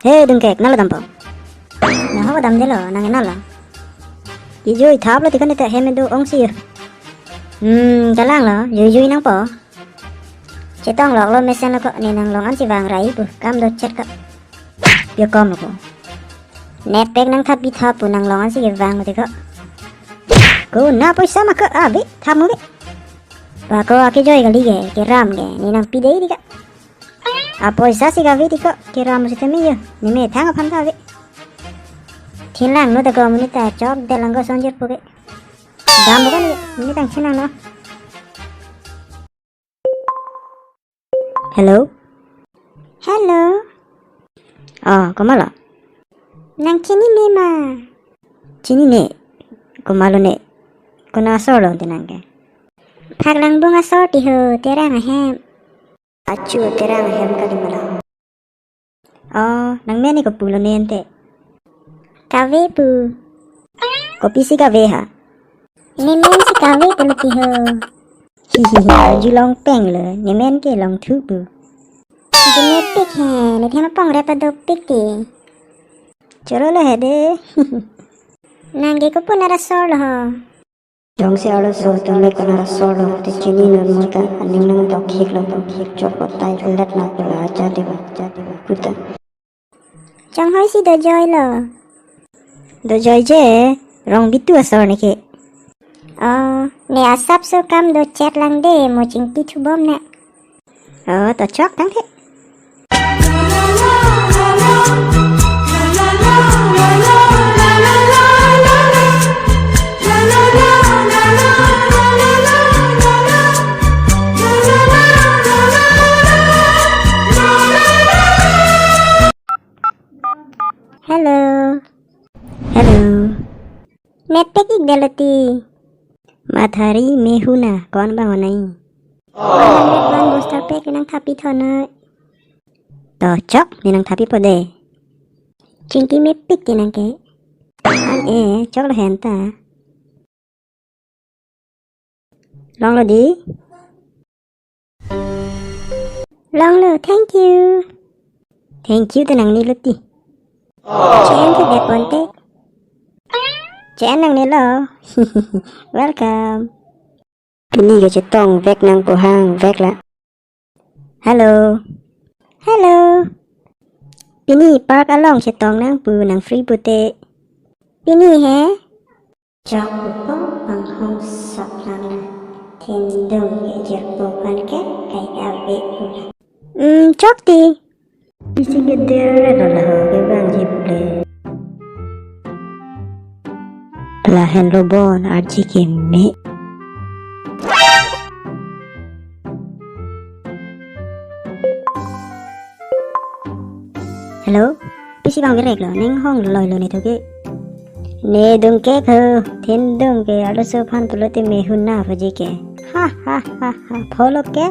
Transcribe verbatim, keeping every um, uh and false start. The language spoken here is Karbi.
He Dungkek, nanglo dampo? Nang ho damdelo, nang nanglo. Kejui thaplo tikan ita hem do ongsi yo. Hmm, kalang lo, jui jui nangpo. Chetong loklo mesen lo ko, ne nang long ansi vang rai pu, kam do chet ko. Piokom lo ko. Net pack nang thapi thap pu nang long ansi kevang lo ti ko. Ko na poisa ma ko abi, thap mo bi. Ba ko akejoi kali ke, keram ke, ne nangpi dei ti ko. A poisa si kave ti ko, keram si temi yo, ne methang aphan ta ave. Thinlang no ta ko monit ta chokdetlang ko sonjir pu ke. Dam bukan ni, monit tang thinlang no. Hello? Hello? Oh, komatlo? Nang chinine ma? Chinine? Komatlo ne? Konat asor lo te nang ke? Phaklangbung asor ti ho, Terang ahem. Achu, Terang ahem kali ma la? Oh, nang men ne kopulo ne ante? Kave pu. Kopisi kave ha? Ne men si kave pulo ti ho. Hihihi, arjulong peng lo, ne men ke Longthu pu. Jine pik he, ne thema pong re padopik ti. Choro lo he de. Nang ke kopu nat asor lo ho? Jongsi arloso atum le konat asor lo te chini non mo ta aning nangdok hik lo, dok hik chot ko tai let na pula aja deba, aja deba puta. Chonghoi si dojoi lo. Dojoi je, Rongbitu asor ne ke. Oh, ne asapso kam do chet lang de, mo chingki thubom ne. Oh, to chok tangte. Hello. Hello. Net pack ik delo ti. Mathari mehuna, ko-an bang onai? One booster pack nang thapi thonoi. To chok, ne nang thapipo de. Chingki mepik ti nang ke. An e, choklo he anta. Longlo di. Longlo, thank you. Thank you te nangne lo ti. Che-en ke det ponte. Che-en nangne lo. Welcome. Pini ke chetong vek nangpo hang, vek la. Hello. Hello. Pini park along chetong nang pu, nang free pute. Pini he? Chok pu ko, panghong sap lang la. Thindung ke jirpo aphan ke kai ave pu la. Hmm, chok ti. Isi ke der lo la ho kevangji pu le. Lahenlo bon arji keme. Hello, pisi bang virek lo, ning hong loi lo ne to ke. Ne Dungkek ho, Thindung ke arloso aphan pulote mehuna puji ke. Ha ha ha ha, pholo ke.